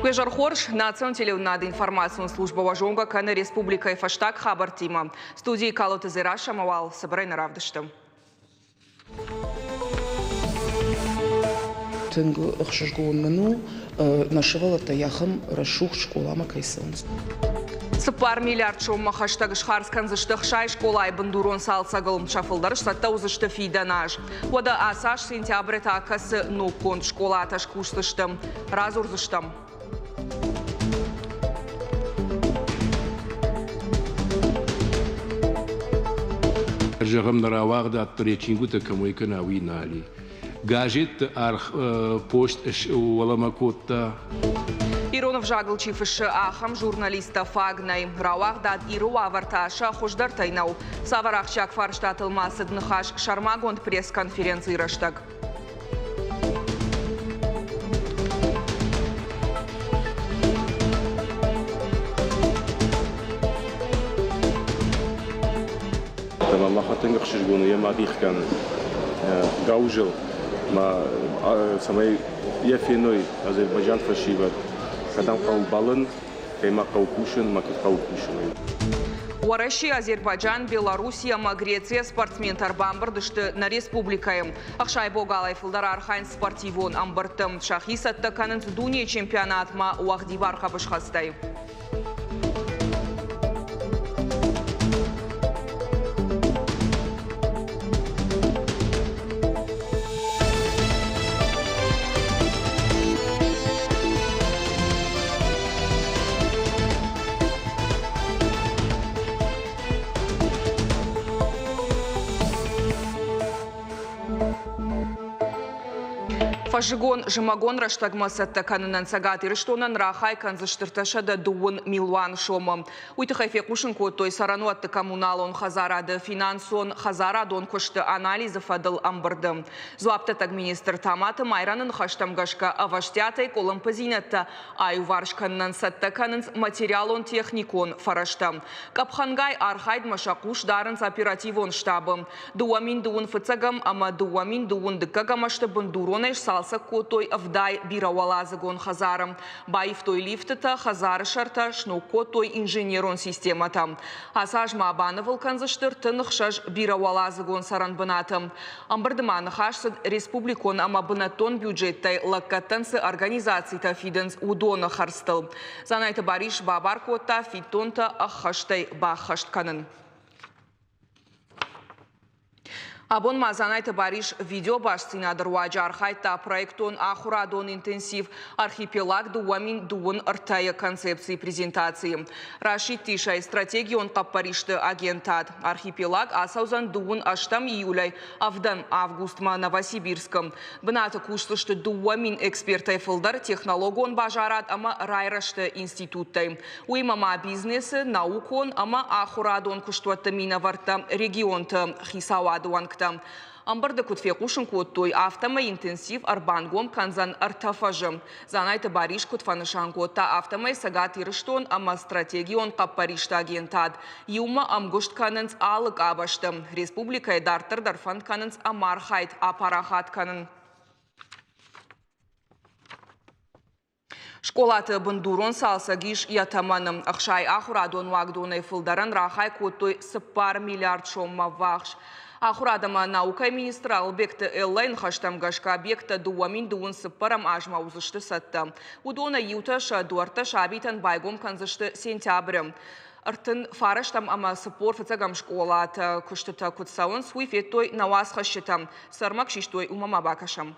Уе зӕр хорз, национ телеуынынады информацион службӕ уӕ зонгӕ кӕны республикӕйы фӕстаг хабӕрттимӕ. Студийы Калоты Дзерассӕ ӕмӕ уал цыбырӕй нӕ равдысты. Тынг ӕхсызгон мын у, нӕ сывӕллӕттӕ ахӕм рӕсугъд скъоламӕ кӕй цӕуынц. 4 миллиард соммӕ хӕстӕг схардз кӕндзысты 60 скъолайы бындурон цалцӕгыл. Сӕ фылдӕр сцӕттӕ уыдзысты фидӕн аз. Уӕдӕ ацы аз сентябры та кӕцы ноггонд скъолатӕ скусдзысты, радзурдзыстӕм. Зӕгъӕм, нӕ рауагъдадты чингуытӕ кӕм уӕй кӕна, уый нал и. Газетты аргъ пост уӕлӕмӕ кодта. Ирон ӕвзагыл чи фыссы, ахӕм журналисттӕ фаг нӕй. Рауагъдад Иры уавӕртӕ сӕ хуыздӕртӕй нӕу. Цавӕр ахсджиаг фарстатыл ма цыд ныхас сӕрмагонд пресс-конференцийы рӕстӕг? Ӕмӕ махӕн ӕхсызгон у йӕ ма дих кӕнын гаузыл, ма цӕмӕй йӕ феной Азербайджан фӕсивӕд, кӕдӕм хъӕуы бӕлын, кӕй ма хъӕуы кусын, ма куыд хъӕуы кусын. Уӕрӕсе, Азербайджан, Белорусси ӕмӕ Грецийӕ спортсментӕ ӕрбамбырд сты нӕ республикӕйы. 60 богалӕй фылдӕр архайынц спортивон ӕмбырдты. Сӕхи цӕттӕ кӕнынц дунейы чемпионатмӕ уӕгъдибар хъӕбысхӕцтӕй. Фӕззыгон, зымӕгон рӕстӕгмӕ цӕттӕ кӕнынӕн Цӕгат Ирыстонӕн рахай кӕндзысты 330 милуан сомы. Уый тыххӕй фехъусын кодтой цӕрӕнуӕтты коммуналон хӕдзарады финансон-хӕдзарадон куысты анализы фӕдыл ӕмбырды. Дзуапдӕттӕг министр Таматы Майраны ныхӕстӕм гӕсгӕ ӕвӕстиатӕй къуылымпыдзинӕдтӕ аиуварс кӕнынӕн цӕттӕ кӕнынц материалон-техникон фӕрӕзтӕ. Къӕпхӕнгай архайдмӕ сӕ хъус дарынц оперативон штабы. 2001 фыццӕгӕм ӕмӕ 2002 дыккӕгӕм ӕзты бындуронӕй сцалцӕг кодтой 70 бирӕуӕладзыгон хӕдзары. Баивтой лифтытӕ, хӕдзары сӕртӕ, сног кодтой инженерон системӕтӕ. Ацы аз ма банывыл кӕндзысты 36 бирӕуӕладзыгон цӕрӕнбынаты. Ӕмбырды ма ныхас цыд республикон ӕмӕ бынӕттон бюджеттӕй лӕггӕдтӕн цы организацитӕ фидынц, уыдоны хӕрдзтыл. Дзанайты Барис бабар кодта фиддонтӕ ӕххӕстӕй баххӕст кӕнын. Абон ма Дзанайты Барис видеобастдзинады руаджы архайдта проектон ахуырадон интенсив «Архипелаг 2023-йы» концепцийы презентацийы. Расидтис ӕй стратегион хъӕппӕристы агентад. Архипелаг ацӕудзӕн дыууын ӕстӕм июлӕй ӕвдӕм августмӕ Новосибирскы. Бынаты кусдзысты 2000 экспертӕй фылдӕр технологон базарад ӕмӕ райрӕзты институттӕй. Уыимӕ ма бизнесы, наукон ӕмӕ ахуырадон куыстуӕтты минӕвӕрттӕ, регионты хицауады уӕнгтӕ. Ӕмбырды куыд фехъусын кодтой, афтӕмӕй интенсив ӕрбангом кӕндзӕн ӕртӕ фӕзы. Дзанайты Барис куыд фӕнысан кодта, афтӕмӕй Цӕгат Ирыстон ӕмӕ стратегион хъӕппӕристы агентад иумӕ ӕмгуыст кӕнынц алы къабӕзты. Республикӕйы дарддӕр дӕр фӕнд кӕнынц ӕмархайд апарахат кӕнын. Скъолаты бындурон цалцӕг ис йӕ тӕмӕны. 60 ахуырадон уагдонӕй фылдӕрӕн рахай кодтой 4 миллиард соммӕ ввахс. Ахуырад ӕмӕ наукӕйы министр Алыбегты Эллӕйы ныхӕстӕм гӕсгӕ объекттӕ 2024 азмӕ уыдзысты цӕттӕ. Уыдонӕй иутӕ сӕ дуӕрттӕ сабитӕн байгом кӕндзысты сентябры. 39 ӕмӕ 45 скъолаты куыстытӕ куыд цӕуынц, уый федтой нӕ уацхӕсджытӕ. Цы ӕрмӕг систой, уымӕ ма бакӕсӕм.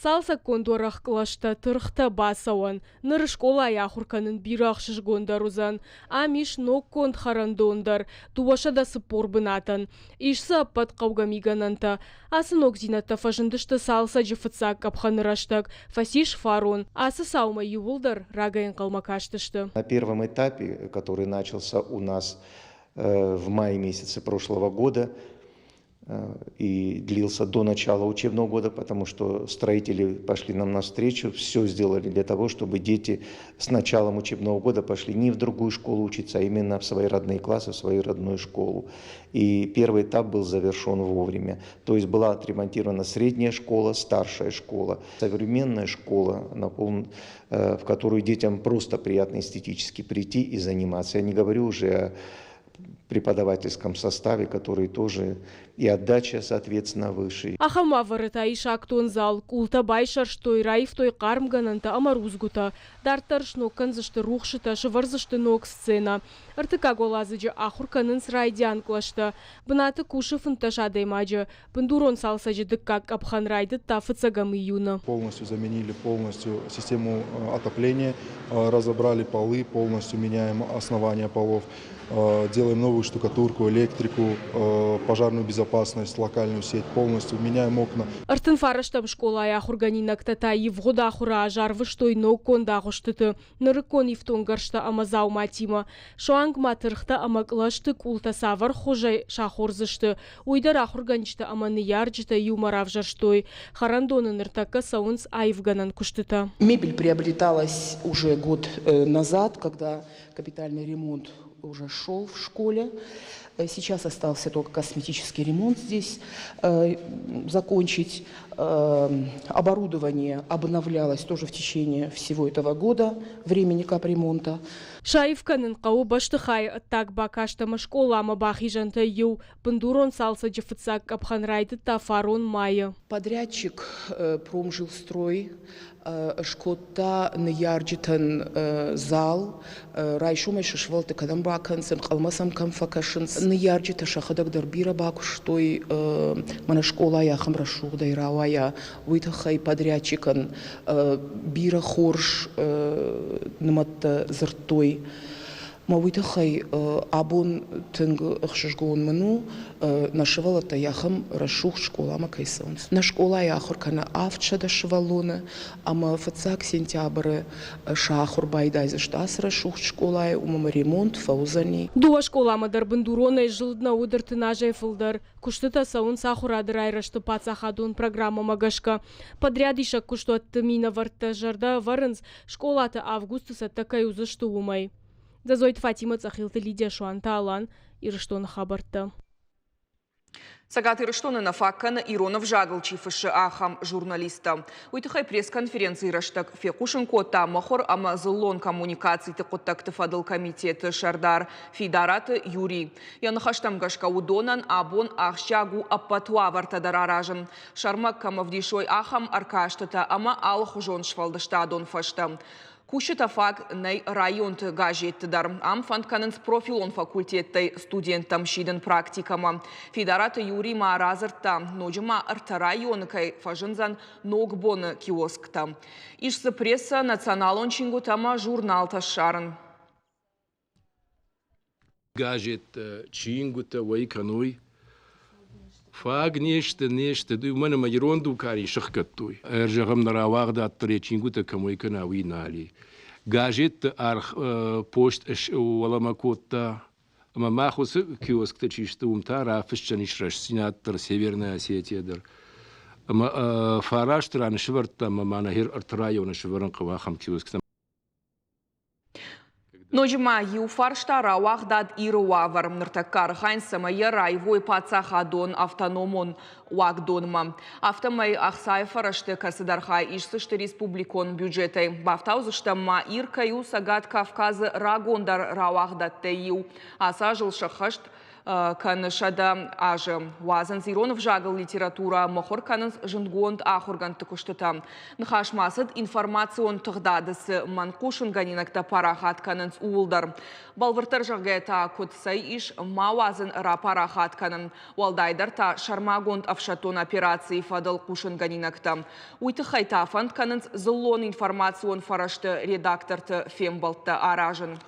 Цалцӕггонд уӕрӕх кълӕстӕ, тыргътӕ, бацӕуӕн. Ныр скъолайы ахуыр кӕнын бирӕ ӕхсызгондӕр уыдзӕн. Ам ис ноггонд хӕрӕндон дӕр, 240 бынатӕн. Ис дзы ӕппӕт хъӕугӕ мигӕнӕнтӕ. Ацы ногдзинӕдтӕ фӕзындысты цалцӕджы фыццаг къӕпхӕны рӕстӕг, фӕцис фарон. Ацы цаумӕ иууылдӕр рагӕй ӕнхъӕлмӕ кастысты. На первом этапе, который начался у нас в мае месяце прошлого года, И длился до начала учебного года, потому что строители пошли нам навстречу, все сделали для того, чтобы дети с началом учебного года пошли не в другую школу учиться, а именно в свои родные классы, в свою родную школу. И первый этап был завершен вовремя. То есть была отремонтирована средняя школа, старшая школа, современная школа, в которую детям просто приятно эстетически прийти и заниматься. Я не говорю уже о преподавательском составе, который тоже и отдача, соответственно, выше. Ахӕм уавӕры та ис актон зал, къултӕ байсӕрстой, раивтой хъармгӕнӕнтӕ ӕмӕ рудзгуытӕ. Дарддӕр сног кӕндзысты рухсытӕ, сӕвӕрдзысты ног сценӕ. Ӕртыккаг уӕладзыджы ахуыр кӕнынц райдиан кълӕстӕ. Бынаты кусы 15 адӕймаджы. Бындурон цалцӕджы дыккаг къӕпхӕн райдыдта фыццӕгӕм июны. Полностью заменили полностью систему отопления, разобрали полы, полностью меняем основания полов, делаем новую штукатурку, электрику, пожарную безопасность, локальную сеть, полностью меняем окна. 39-ӕм скъолайы ахуыргӕнинӕгтӕ та ивгъуыд ахуыры аз арвыстой ноггонд агъуыстыты, нырыккон ифтонггӕрзтӕ ӕмӕ дзауматимӕ. Суанг ма тыргътӕ ӕмӕ кълӕсты къултӕ цавӕр хуызӕй сахордзысты, уый дӕр ахуыргӕнджытӕ ӕмӕ ныййарджытӕ иумӕ равзӕрстой. Хӕрӕндоны ныртӕккӕ цӕуынц аивгӕнӕн куыстытӕ. Мебель приобреталась уже год назад, когда капитальный ремонт уже шел в школе. Сейчас остался только косметический ремонт здесь закончить. Оборудование обновлялось тоже в течение всего этого года, времени капремонта. Саив кӕнын хъӕуы бӕстыхайы ӕддаг бакаст ӕмӕ скъоламӕ бахизӕнтӕй иу. Бындурон цалцӕджы фыццаг къӕпхӕн райдыдта фарон майы. Подрядчик Промжилстрой скодта ныййарджытӕн зал, райсомӕй сӕ сывӕллӕтты кӕдӕм бакӕнынц, ӕнхъӕлмӕ сӕм кӕм фӕкӕсынц. Ныййарджытӕ сӕхӕдӕг дӕр бирӕ бакуыстой, мӕнӕ скъолайы ахӕм рӕсугъдӕй рауайа, уый тыххӕй подрядчикӕн бирӕ хорз нымӕттӕ дзырдтой. Мӕ уый тыххӕй абон тынг ӕхсызгон мын у, нӕ сывӕллӕттӕ ахӕм рӕсугъд скъоламӕ кӕй цӕуынц. Нӕ скъолайы ахуыр кӕны 700 сывӕллоны, ӕмӕ фыццаг сентябры сӕ ахуыр байдайдзысты ацы рӕсугъд скъолайы, уым ӕмӕ ремонт фӕуыдзӕни. Дыууӕ скъоламӕ дӕр бындуронӕй зылд нӕ уыд 30 азӕй фылдӕр. Куыстытӕ цӕуынц ахуырады райрӕзты паддзахадон программӕмӕ гӕсгӕ. Подрядисӕг куыстуӕтты минӕвӕрттӕ зӕрдӕ ӕвӕрынц, скъолаты августы цӕттӕ кӕй уыдзысты, уымӕй. Дзӕзойты Фатимӕ, Цъӕхилты Лидия, Суанты Алан, Ирыстоны хабӕрттӕ. Цӕгат Ирыстоны нӕ фаг кӕны ирон ӕвзагыл чи фыссы, ахӕм журналисттӕ. Уый тыххӕй пресс-конференцийы рӕстӕг фехъусын кодта мыхуыр ӕмӕ дзыллон коммуникациты хъуыддӕгты фӕдыл комитеты сӕрдар Фидараты Юрий. Йӕ ныхӕстӕм гӕсгӕ уыдонӕн абон ахсджиаг у ӕппӕт уавӕртӕ дӕр аразын. Сӕрмӕг кӕм ӕвдисой, ахӕм ӕркастытӕ ӕмӕ алыхуызон сфӕлдыстадон фӕзтӕ. Кусджытӕ фаг нӕй районты газетты дӕр. Ам фӕнд кӕнынц профилон факультеттӕй студенттӕм сидын практикӕмӕ. Фидараты Юрий ма радзырдта, ноджы ма ӕртӕ районы кӕй фӕзындзӕн Ногбоны киосктӕ. Ис дзы прессӕ, националон чингуытӕ ӕмӕ журналтӕ ссарын. Газеттӕ, чингуытӕ уӕй кӕной. Фаг не сты, не сты. Уымӕн ӕмӕ ирон дукани сыхгӕдтой. Ӕрзӕгъӕм, нӕ рауагъдадты чингуытӕ кӕм уӕй кӕна, уый нал и. Газетты аргъ пост уӕлӕмӕ кодта. Ӕмӕ мах уыцы киосктӕ чи сты, уым та рафысдзӕнис Рӕстдзинад дӕр, Северная Осетия дӕр. Ӕмӕ фараст раны сӕвӕрдтам ӕмӕ ма нӕ ӕртӕ районы сӕвӕрын хъӕуы ахӕм киосктӕ. Ноджы ма иу фарста рауагъдад Иры уавӕр. Ныртӕккӕ архайынц, цӕмӕй йӕ раивой паддзахадон автономон уагдонмӕ. Афтӕмӕй ӕхцайы фӕрӕзты кӕцыдӕр хай исдзысты республикон бюджетӕй. Бафтаудзыстӕм ма, Ир кӕй у Цӕгат Кавказы рагондӕр рауагъдадтӕй иу. Ацы азыл сӕххӕст кӕны 100 азы. Уадзынц ирон ӕвзагыл литературӕ, мыхуыр кӕнынц зындгонд ахуыргӕндты куыстытӕ. Ныхас ма цыд информацион тыгъдады цы мӕнгхъусынгӕнинӕгтӕ парахат кӕнынц, ууыл дӕр. Бӕлвырддӕр зӕгъгӕ та, куыд цӕй ис ма уадзын рапарахат кӕнын, уӕлдайдӕр та сӕрмагонд ӕфсӕддон операцийы фӕдыл хъусынгӕнинӕгтӕ. Уый тыххӕй та фӕнд кӕнынц дзыллон информацион фӕрӕзты редакторты фембӕлдтӕ аразын.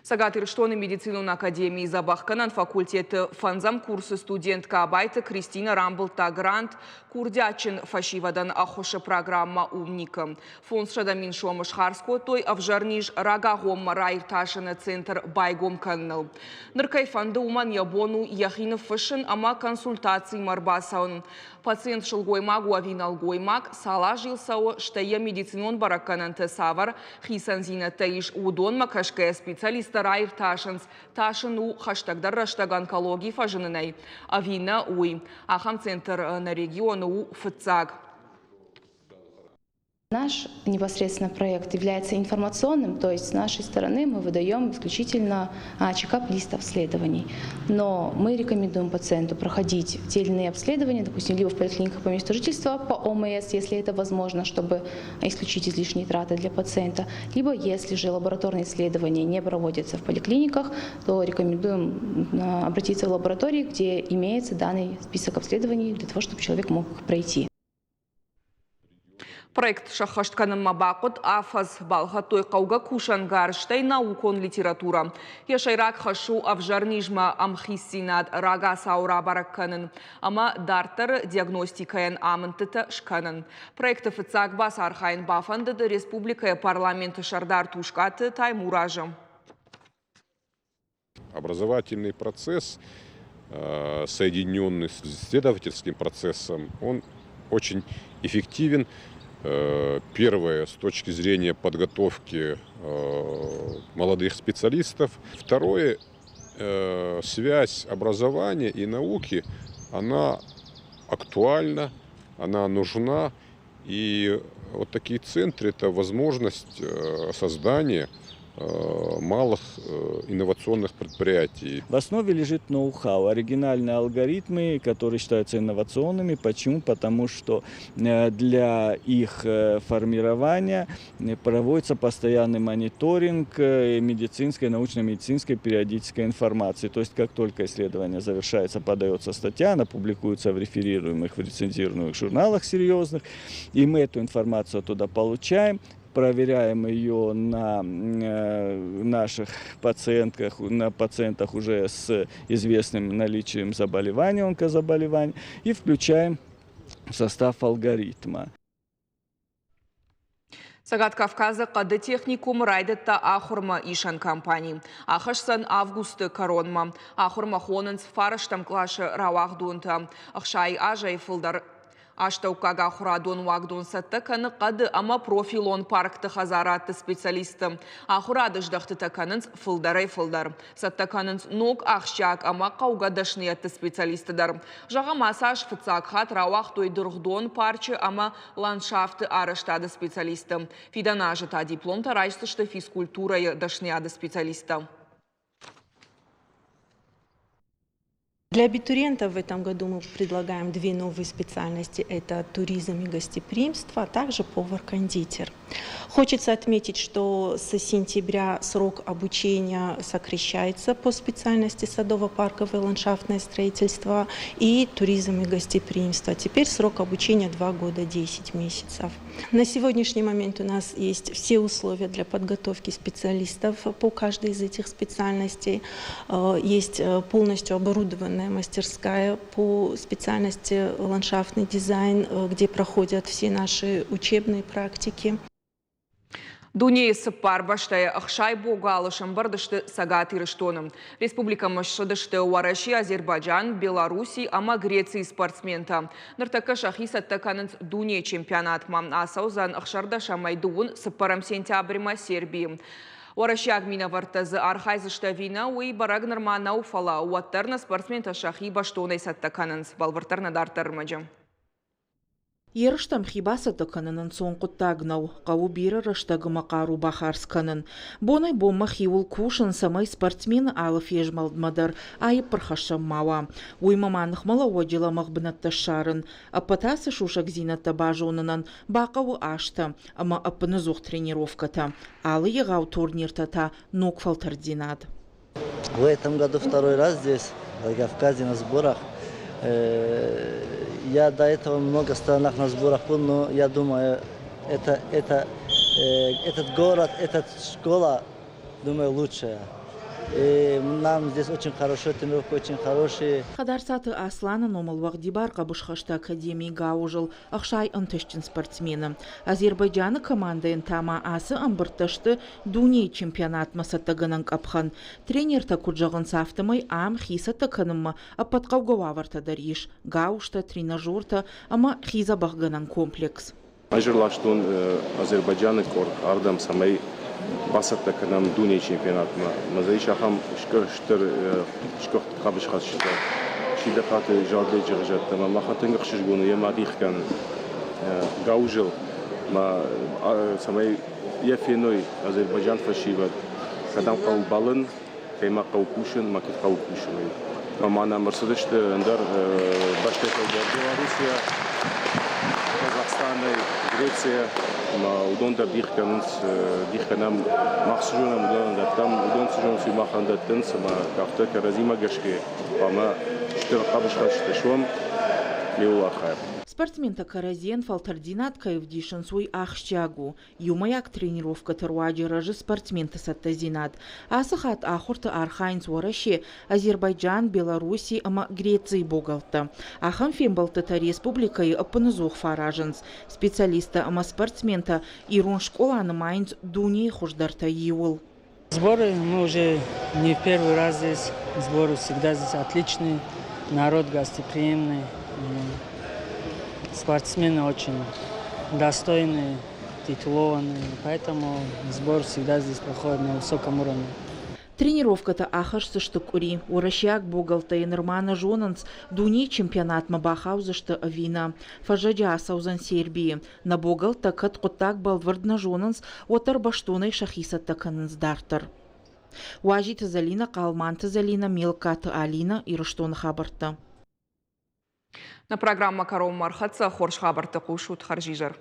Цӕгат Ирыстоны медицинон академийы дзӕбӕхгӕнӕн факультеты фӕндзӕм курсы студенткӕ Абайты Кристинӕ рамбылдта грант курдиатджын фӕсивӕдӕн ӕххуысы программӕ «Умник-ы». 500 000 сомы схардз кодтой ӕвзӕр низ рагагъоммӕ раиртасыны центр байгом кӕныныл. Ныр кӕй фӕнды, уымӕн йӕ бон у йӕхи ныффыссын ӕмӕ консультацимӕ ӕрбацӕуын. Пациент сылгоймаг у ӕви нӕлгоймаг, цал азы йыл цӕуы, стӕй йӕ медицинон бӕрӕггӕнӕнты цавӕр хицӕндзинӕдтӕ ис, уыдонмӕ кӕсгӕйӕ специалисттӕ раиртасынц, тас ын у хӕстӕгдӕр рӕстӕг онкологи фӕзынынӕй ӕви нӕ, уый. Ахӕм центр нӕ регионы у фыццаг. Наш непосредственно проект является информационным, то есть с нашей стороны мы выдаем исключительно чекап-лист обследований. Но мы рекомендуем пациенту проходить те или иные обследования, допустим, либо в поликлиниках по месту жительства по ОМС, если это возможно, чтобы исключить излишние траты для пациента, либо если же лабораторные исследования не проводятся в поликлиниках, то рекомендуем обратиться в лаборатории, где имеется данный список обследований для того, чтобы человек мог их пройти. Проект сӕххӕст кӕнынмӕ бахъуыд афӕдз, балхӕдтой хъӕугӕ кусӕнгарзтӕй наукон литературӕ. Йӕ сӕйраг хӕс у ӕвзӕр низмӕ ӕмхицдзинад рагацау рабӕрӕг кӕнын ӕмӕ дарддӕры диагностикӕйӕн амындтытӕ скӕнын. Проекты фыццаг бацархайын бафӕндыд республикӕйы парламенты сӕрдар Тускъаты Таймуразы. Образовательный процесс, соединенный с исследовательским процессом, он очень эффективен. Первое, с точки зрения подготовки молодых специалистов. Второе, связь образования и науки, она актуальна, она нужна. И вот такие центры – это возможность создания малых инновационных предприятий. В основе лежит ноу-хау, оригинальные алгоритмы, которые считаются инновационными. Почему? Потому что для их формирования проводится постоянный мониторинг медицинской, научно-медицинской периодической информации. То есть как только исследование завершается, подается статья, она публикуется в реферируемых, в рецензируемых журналах серьезных, и мы эту информацию оттуда получаем, проверяем ее на наших пациентках, на пациентах уже с известным наличием заболевания, онкозаболеваний, и включаем в состав алгоритма. Цӕгат Кавказы хъӕды техникум райдыдта ахуырмӕ исӕн кампани. Ахӕсдзӕн августы кӕронмӕ. Ахуырмӕ хонынц фарӕстӕм къласы рауагъдонтӕ. 60 азӕй фылдӕр Астӕуккаг ахуырадон уагдон цӕттӕ кӕны хъӕды ӕмӕ профилон паркты хӕдзарадты специалистты. Ахуырады здӕхтытӕ кӕнынц фылдӕрӕй-фылдӕр. Цӕттӕ кӕнынц ног ахсджиаг ӕмӕ хъӕугӕ дӕсныйӕдты специалистты дӕр. Зӕгъӕм, ацы аз фыццаг хатт рауагътой дыргъдон, парчы ӕмӕ ландшафты арӕзтады специалистты. Фидӕн азы та дипломтӕ райсдзысты физкультурӕйы дӕсныйады специалисттӕ. Для абитуриентов в этом году мы предлагаем две новые специальности. Это туризм и гостеприимство, а также повар-кондитер. Хочется отметить, что с сентября срок обучения сокращается по специальности садово-парковое ландшафтное строительство и туризм и гостеприимство. Теперь срок обучения 2 года 10 месяцев. На сегодняшний момент у нас есть все условия для подготовки специалистов по каждой из этих специальностей. Есть полностью оборудованная мастерская по специальности ландшафтный дизайн, где проходят все наши учебные практики. Дунейы цыппар бӕстӕйы 60 богалы сӕмбӕрд сты Цӕгат Ирыстоны. Республикӕмӕ ссыдысты Уӕрӕсе, Азербайджан, Беларуси ӕмӕ Грецийы спортсментӕ. Ныртӕккӕ сӕхи цӕттӕ кӕнынц дунейы чемпионатмӕ. Ацӕудзӕн 16 ӕмӕ 24 сентябрьмӕ Сербийы. Уӕрӕсейаг минӕвӕрттӕ дзы архайдзысты ӕви нӕ, уый бӕрӕг нырма нӕу, фӕлӕ уӕддӕр нӕ спортсментӕ сӕхи бӕстонӕй цӕттӕ кӕнынц. Бӕлвырддӕр нӕ дарддӕр ӕрмӕджы. Ерыстӕм хи бацӕттӕ кӕнын ӕнцон хъуыддаг нӕу, хъӕуы бирӕ рӕстӕг ӕмӕ хъару бахардз кӕнын. Бонӕй-бонмӕ хиуыл кусын, цӕмӕй спортсмены алы фезмӕлдмӕ дӕр аипп ӕрхӕссӕн ма уа. Уыимӕ ма ныхмӕлӕууӕджы лӕмӕгъ бынӕттӕ ссарын. Ӕппӕт ацы сусӕгдзинӕдтӕ базонынӕн бахъӕуы азтӕ ӕмӕ ӕппынӕдзух тренировкӕтӕ. Алы егъау турниртӕ та ног фӕлтӕрддзинад. В этом году второй раз здесь, в Кавказе, на сборах. Я до этого много странах на сборах был, но я думаю, этот город, эта школа, думаю, лучшая. И нам здесь очень хорошо, тренировка очень хорошая. Хӕдарцаты Асланы номыл уӕгъдибар хъӕбысхӕсты академийы гауызыл 60 ӕнтыстджын спортсмены. Азербайджаны командӕйӕн та ма ацы ӕмбырдтӕ сты дунейы чемпионатмӕ цӕттӕгӕнӕн къӕпхӕн. Тренертӕ куыд зӕгъынц, афтӕмӕй ам хи цӕттӕ кӕнынмӕ ӕппӕт хъӕугӕ уавӕртӕ дӕр ис: гауызтӕ, тренажертӕ ӕмӕ хидзӕбӕхгӕнӕн комплекс. Ӕз ӕрластон Азербайджаны къорд ардӕм, цӕмӕй бацӕттӕ кӕнӕм дунейы чемпионатмӕ. Мӕ дзы ис ахӕм стыр сгуыхт хъӕбысхӕцджытӕ, Сидахъаты Залбеджы хуызӕттӕ ӕмӕ махӕн тынг ӕхсызгон у йемӕ адих кӕнын гауызыл, ма цӕмӕй йӕ феной Азербайджан фӕсивӕд, кӕдӕм хъӕуы бӕлын, кӕй ма хъӕуы кусын, ма кӕд хъӕуы кусын, уый. Ӕмӕ нӕм ӕрцыдысты ӕндӕр бӕстӕтӕй дӕр Белоруссийӕ, Казахстанӕй, Грецийӕ. Ӕмӕ уыдон дӕр дих кӕнынц, дих кӕнӕм, мах цы зонӕм, уыдонӕн дӕттӕм, уыдон цы зонынц, уый махӕн дӕттынц, ӕмӕ афтӕ кӕрӕдзимӕ гӕсгӕ хъуамӕ стыр хъӕбысхӕстытӕ суӕм, иуыл архайӕм. Спортсментӕ кӕрӕдзийӕн фӕлтӕрддзинад кӕй ӕвдисынц, уый ахсджиаг у. Иумӕйаг тренировкӕты руаджы рӕзы спортсменты цӕттӕдзинад. Ацы хатт ахуырты архайынц Уӕрӕсе, Азербайджан, Белорусси ӕмӕ Грецийы богӕлттӕ. Ахӕм фембӕлдтытӕ республикӕйы ӕппынӕдзух фӕаразынц. Специалисттӕ ӕмӕ спортсментӕ ирон скъола нымайынц дунейы хуыздӕртӕй иуыл. Сборы мы уже не в первый раз здесь. Сборы всегда здесь отличные. Народ гостеприимный. Спортсмены очень достойные, титулованные. Поэтому сбор всегда здесь проходит на высоком уровне. Тренировкӕтӕ ахӕсдзысты къуыри. Уӕрӕсейаг богӕлттӕ нырма нӕ зонынц, дунейы чемпионатмӕ бахаудзысты ӕви нӕ. Фӕззӕджы ацӕудзӕн Сербийы. Нӕ богӕлттӕ кӕд хъуыддаг бӕлвырд нӕ зонынц, уӕддӕр бӕстонӕй сӕхи цӕттӕ кӕнынц дарддӕр. Уазиты Зӕлинӕ, Хъалманты Зӕлинӕ, Мелкаты Алинӕ, Ирыстоны хабӕрттӕ. Нӕ программӕ кӕронмӕ ӕрхӕццӕ. Хорз хабӕртты хъусут. Хӕрзизӕр.